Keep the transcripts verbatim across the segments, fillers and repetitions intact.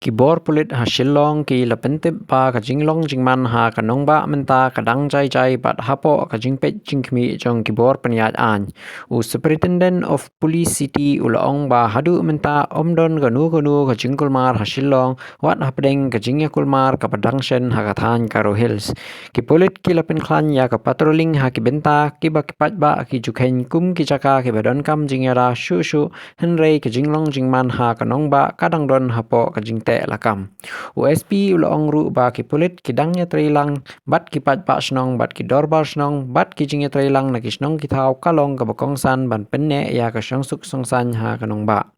Ki bor pulit ha Shillong ki la pyntip ba ka jinglong jingman ha ka nongbah mynta ka dang jai jai bad hapoh ka jingpeit jingkhmih jong ki bor pynïaid aiñ, u Superintendent of Police City u la ong ba haduh mynta ym don kano kano ka jingkulmar ha Shillong wat hapdeng ka jingïakulmar kaba dang shen ha ka thaiñ Garo Hills. Ki pulit ki la pynkhlaiñ ïa ka patrolling ha ki bynta kiba ki paidbah ki ju kheiñ kum ki jaka kiba donkam jingïada shuh shuh, hynrei ka jinglong jingman ha ka nongbah ka dang don hapoh ka jingteh lakam. U S P u la ong ruh ba ki pulit ki dang ïatreilang bad ki paidbah shnong bad ki dorbar shnong bad ki jingïatreilang na ki shnong ki thaw ka long kaba kongsan ban pynneh ïa ka shongsuk shongsaiñ ha ka nongbah.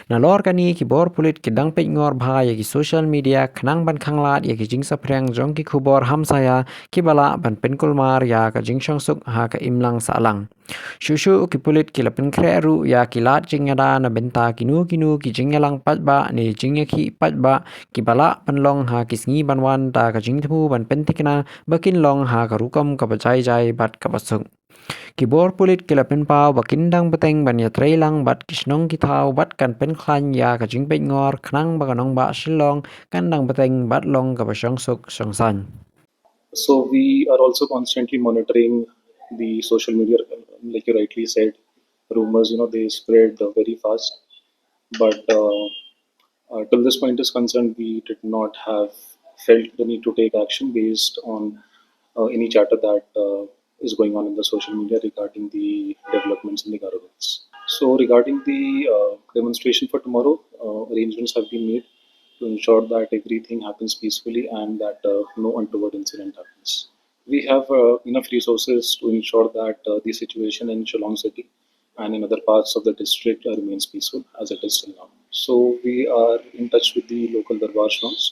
Nalor kane, ki bor pulit ki dang peitngor bha ïa ki social media khnang ban khanglad ïa ki jingsaphriang jong ki khubor hamsaia kiba lah ban pynkulmar ïa ka jingshongsuk ha ka imlang sahlang. Shuh shuh ki pulit ki la pynkhreh ruh ïa ki lad jingïada na bynta kino kino ki jingïalang paidbah ne jingïakhih paidbah kiba lah pynlong ha ki sngi ban wan da ka jingthmu ban pynthikna ba kin long ha ka rukom kaba jai jai bad kaba suk. Ki bor pulit ki la pynpaw ba kin dang bteng ban ïatreilang bad ki shnong ki thaw bad kan pynkhlaiñ ïa ka jingpeitngor khnang ba ka nongbah Shillong kan dang bteng bad long kaba shongsuk shongsaiñ. So we are also constantly monitoring the social media, like you rightly said, rumors, you know, they spread uh, very fast. But uh, uh, till this point is concerned, we did not have felt the need to take action based on uh, any chatter that uh, is going on in the social media regarding the developments in the Garo Hills. So regarding the uh, demonstration for tomorrow, uh, arrangements have been made to ensure that everything happens peacefully and that uh, no untoward incident happens. We have uh, enough resources to ensure that uh, the situation in Shillong city and in other parts of the district uh, remains peaceful as it is till now. So we are in touch with the local Darbar Shillongs.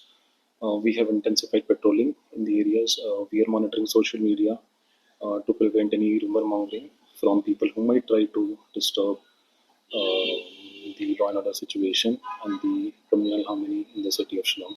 Uh, we have intensified patrolling in the areas. Uh, we are monitoring social media uh, to prevent any rumor mongering from people who might try to disturb uh, the law and order situation and the communal harmony in the city of Shillong.